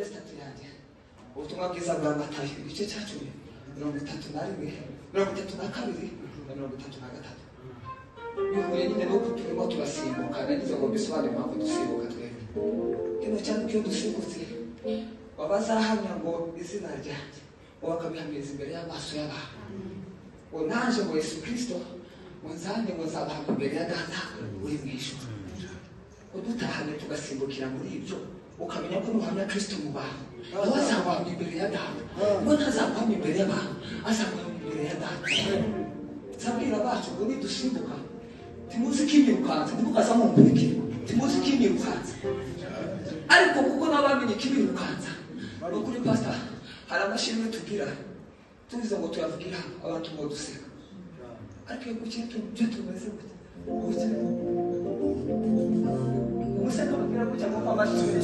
sitatu yanjye ubutumwa bwiza bwa Matayo igice cya 10 31 32 na 33 bihuye nyine nuko turimo turasimbuka nagize ngo mbisobanure impamvu dusimbuka twebwe kino cyane iyo dusimbutse babazahamya ngo izina ryanjye ngo bakabihamiriza imbere y'amaso y'abantu ngo naje ngo Yesu Kristo ngo nzane ngo nzabahamya imbere ya Data uri mu ijuru udutahanye tugasimbukira muri ibyo ukamenya ko nuhamya Kristo mu bantu nawe azaguhamya imbere ya Data ngo ntazaguhamya imbere y'abantu azaguhamya imbere ya Data nzabwira bacu ngo nidusimbuka timuzi ikimirukanza ntimukaza mumkurikira timuzi ikimirukanza ariko kuko n'abamenye ikimirukanza ni ukuri pastor hari amashimwe tugira tubize ngo tuyavugira abantu ngo duseka ariko iyo kuki tujye tumeze gutya umuseka babwira gutya ngo amashimwe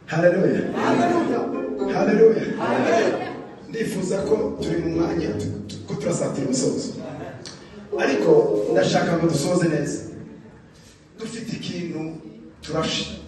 Haleluya. Haleluya. Ndifuza ko turi mu mwanya ko turasatira umusozo. Ariko ndashaka ngo dusoze neza. Dufite ikintu turashe.